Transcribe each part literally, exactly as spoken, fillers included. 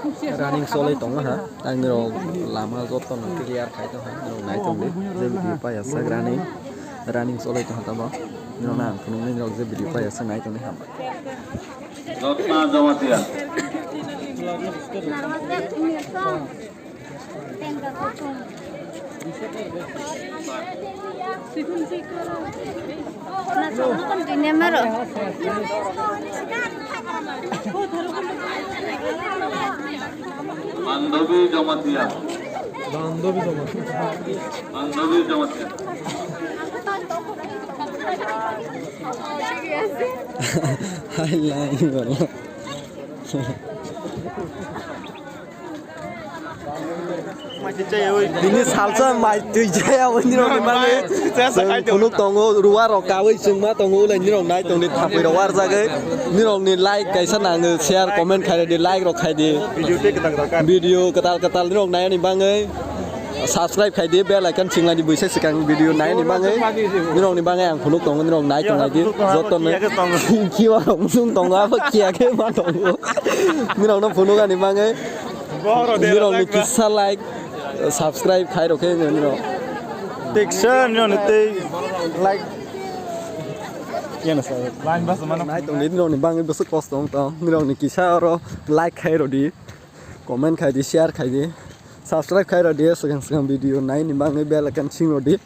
Running solai tongo ha, ang nirok lama joto no clear khai tong ha, nirok nai tong di, je video paiya sak running, running solai tong ha tamo, nirok na ang phunuk nai nirok je video paiya sak nai tong di ham. Jotna Jamatia. Bandobi Jamatia. Bandobi Jamatia. Bandobi Jamatia. Hai lai bolo. Bini salsa mai twi jaya abo nirok ni bagwi. Chwng phunuk tongo, ruwa rok kawi chwngma tongo, ulai nirok nai tongdi thapwi rok warjagwi. Nirok ni like kaisa nango, share, comment khai di, like rok khai di. Video kwtal kwtal nirok nai ni bagwi. Subscribe khai di, bell icon chingla di, buisa sikang video nai ni bagwi. Nirok ni bagwi ang phunuk tongo, nirok nai tonglai di. Joto no kiwa rok musung tongo, abo kiya khe ma tongo. Nirok no phunuk ani bagwi. Nirok ni kisa like, subscribe khai rok khe nirok. Teksa nirok ni tei like. Yana sa. Line bas mano. Nai tongdi nirok ni bagwi bwswk kosto wng tong. Nirok ni kisa oro like khai rodi. Comment khai di, share khai di. Subscribe khai rodi. Swkang swkang video nai ni bagwi bell icon ching rodi.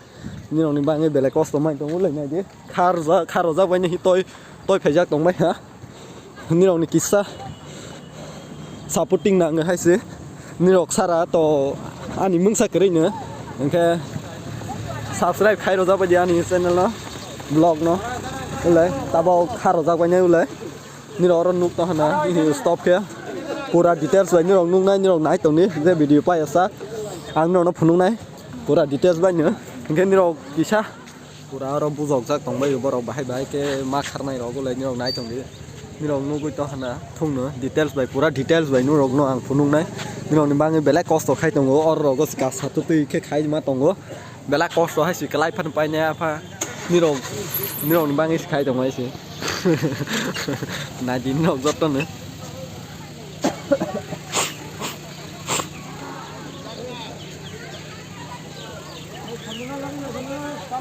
Nirok ni bagwi belai kosto mai tongo lai nai di. Kharja-, kharojak bai ni hi toi, toi phaijak tong bai ha. Nirok ni kisa supporting nango hai se. Nirok sara to ani mungsa kwrwi no. Hwnkhe subscribe khai rojak bai di ani channel no, vlog no. Ulai tabo kharojak bai nai ulai. Nirok oro nuk tong hana, stop khe. Pura details bai nirok nuk nai, nirok nai tong di, je video paiya sak. Ang nirok no phunuk nai. Pura details bai no. Hwnkhe nirok kisa. Pura oro bujok jak tong bai borok bahai bahai khe ma kharnai rok ulai nirok nai tong di. Nirok nugwi tong hana thung no details bai pura details bai nirok no ang phunuk nai. Nirok ni bagwi belai kosto khai tongo oro rogo kasa twi khe khai ma tongo. Belai kosto hai se kwlai phano painai apha. Nirok, nirok ni bagwi se khai tongo hai se. Nai di nirok joto no.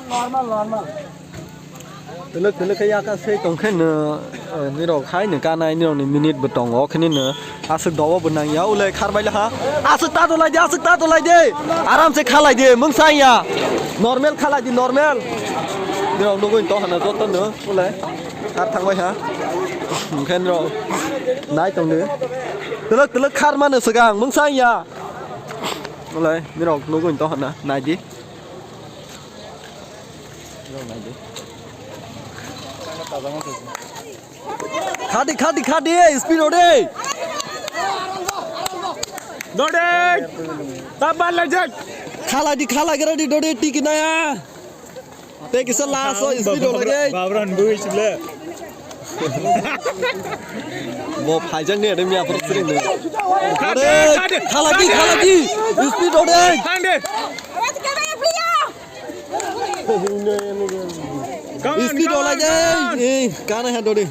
Normal, normal. Twlwk twlwk khe yaka se tong khe no, eh, nirok hai no kanai nirok ni minute bo tongo khe no aswk dobo bo nang ya ulai kharbai la ha aswk ta dolai de aswk ta dolai de aram se khalai de mungsa ya normal khalai di normal nirok nugwi tong hana joto no ulai khar thangbai ha hwnkhe nirok nai tong di twlwk twlwk khar mano swkang mungsa ya ulai nirok nugwi tong hana nai di. Khadi, khadi, khadi, speed ode. Dode. Tabal lajak. Khala di, khala gara di, dode, tiki naya. Te kisa last, speed ode. Babran bui chule. Bo phaijak ni, ada mi apor sering ni. Khadi, khadi, khala di, khadi. Khala di. Speed ode. Khadi. Speed olai de. Eh, kana ha dori.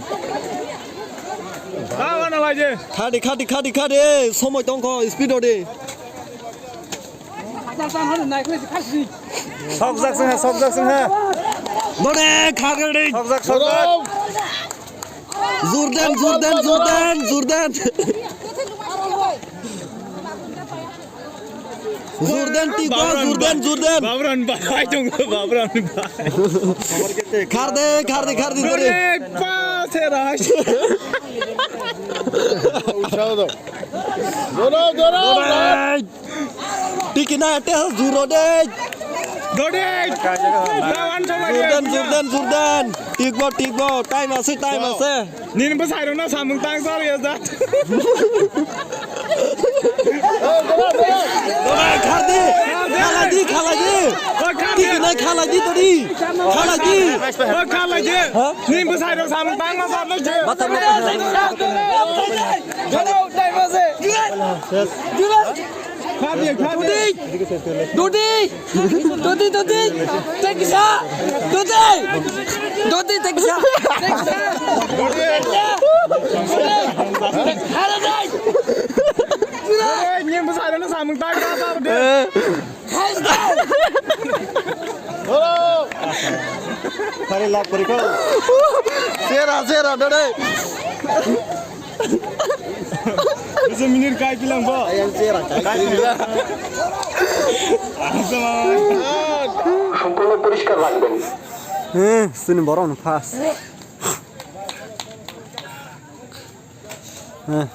Kana lai de. Khadi, khadi, khadi, khadi. Somoi tongkho, speed ode. Sok jak sing ha, sok jak sing ha. Dori, khagari. Sok jak, sok jak. Jordan, Jordan, Jordan, Jordan. Jordan, tik ba, Jordan, Jordan. Babran bai, tong Babran bai. Khar de, khar de, khar de, khar de. Dore, pa, se rai. Dore, dore. Dore. Tiki na te juro de. Dore. Jordan, Jordan, Jordan. Tik ba, tik ba. Time ase, time ase. Nini bwsai rokno samung tang sar ya jat. Dore, khardi, khaladi, khaladi. Khaladi. Tiki nai khaladi tori. Khaladi. Khaladi. Ha? Nini bwsai rok samung tang ma sar no je. Mata, mata. Dodi! Dodi! Dodi, Dodi! Tekisa! Dodi! Dodi, Tekisa! Tekisa! Dodi! Hara dai! Hari lak kori ko. Sera, sera, dede. Bisa minir kai bilang, bo. Ayam sera, kai bilang. সম্পূর্ণ পরিষ্কার রাখবেন। Eh, sini borok no pas. Eh.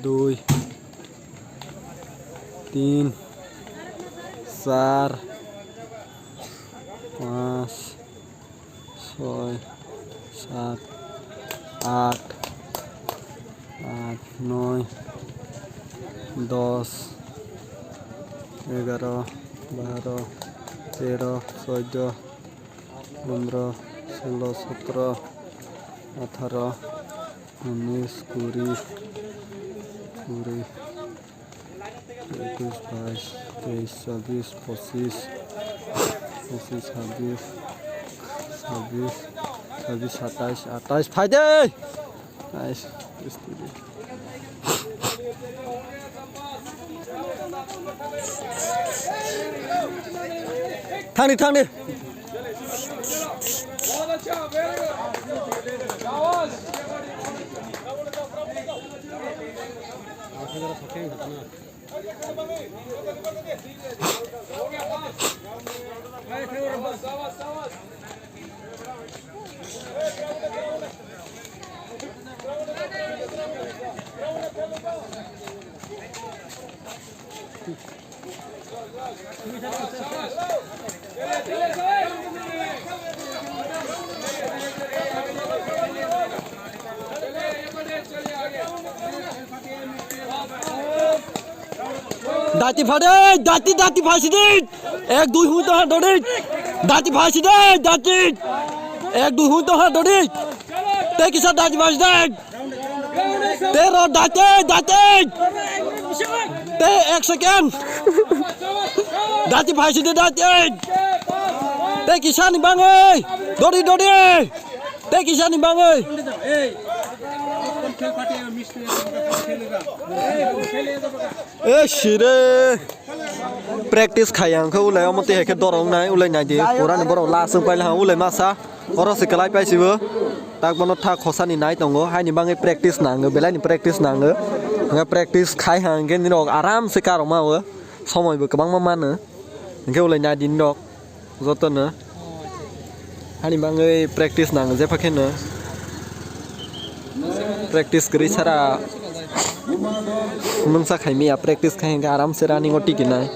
Dui, tin, sar, pas, soi, sat, at, at, noi, dos, egaro, baro, tero, soido, pondro, solo, sotro, atharo, unis, kuri, kuri, ekush, bais, teis, chobis, pochis, pochis, sabis, sabis, sabis, satais, atais, phaide! Nice. Thangdi, thangdi. Dati phade, dati, dati phasi di. Ek dui hui to ha dodi. Dati phasi di, dati. Ek dui hui to ha dodi. Te kisa dati phasi di. Te ro dati, dati. Te ek second. Dati phasi di, dati. Te kisa ni bangwi. Dodi, dodi. Te kisa ni bangwi. E sire. Practice khai ang khe ulai omo twi hai khe dorong nai ulai nai di. Pura ni borok last wng paila ha ulai masa. Oro se kwlai paisibo. Tak bono thak khosa ni nai tongo. Haini bangwi practice nango. Belai ni practice nango. Nga practice khai ha hwnkhe nini rok aram se karok ma o. Somoi bo kwbangma mano. Hwnkhe ulai nai di nini rok. Jotono hani bangwi practice nango, jepha kheno practice kwrwi sara mungsa khaimya, practice khai hwnkhe aramse running o tikinai.